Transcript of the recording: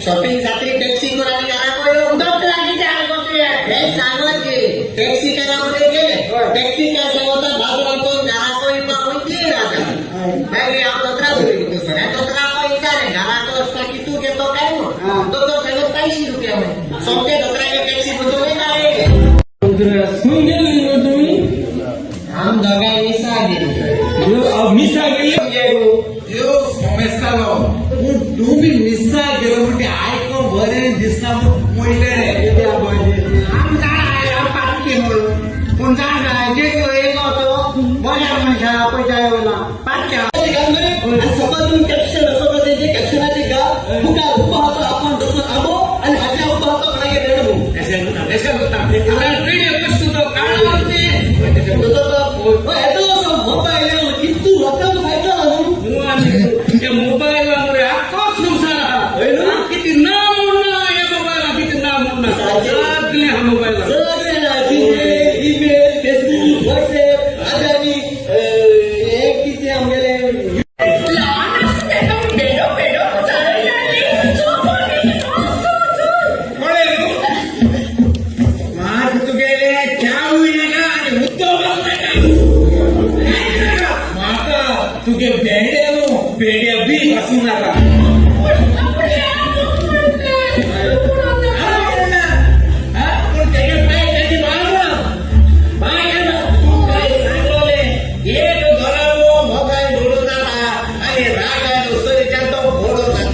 Shopping जात्री taxi करून आनी घरा सांगत टॅक्सी करा गेले टॅक्सी काय सांगता बाजूला घराको येवपाक क्लियर आसा. मागीर हांव दोतोराक उलयलो सर, दोतोराक विचारलें घराको वचपाक कितू घेतो काय म्हूण. दोतोर सांगत 500 रुपया म्हण. सोमते दोतोरागे टॅक्सी बसोवन घरा येयले. तुम्ही आम दोगांय मिसा गेली. मिसा गेली. समजतालो पूण तुमी मिसा गेलो म्हणजे आयको बरें दिसना म्हणलें रे. आम जाणा पाटकी म्हणून, पूण जाण जे येयलो तो बऱ्या मनशा पयशा येवना पाटक्या. सगळं कॅप्शन असं तेजे कॅप्शनाचे गा मुखार उबो हातो आपण दोतोर आबो आणि हाच्या उबो हातो कोणागे रेडबो. येतो असो मोबायल कितू लोकांक फायदो जालो. मोबाईल मुळे आख्खो संसार आहा. किती ना म्हणना या मोबायला, किती ना म्हणना सगळे हा मोबाईल. सगळे ना जीमेल, ईमेल, फेसबुक, व्हॉट्सएप आनी आनी हे कितें आमगेलें. मात तुगेले च्यावूय नाका आनी उद्दो नाका. म्हाका तुगे भेंडे न्हू पेड्या बी आसूं नाका. पूण तेगे पांय तेजी बाजू बाय तूं काय सांगलोलें एक घराबो मोगान घोडो जाता आनी रागान उसरीच्यान तो घोडो जाता.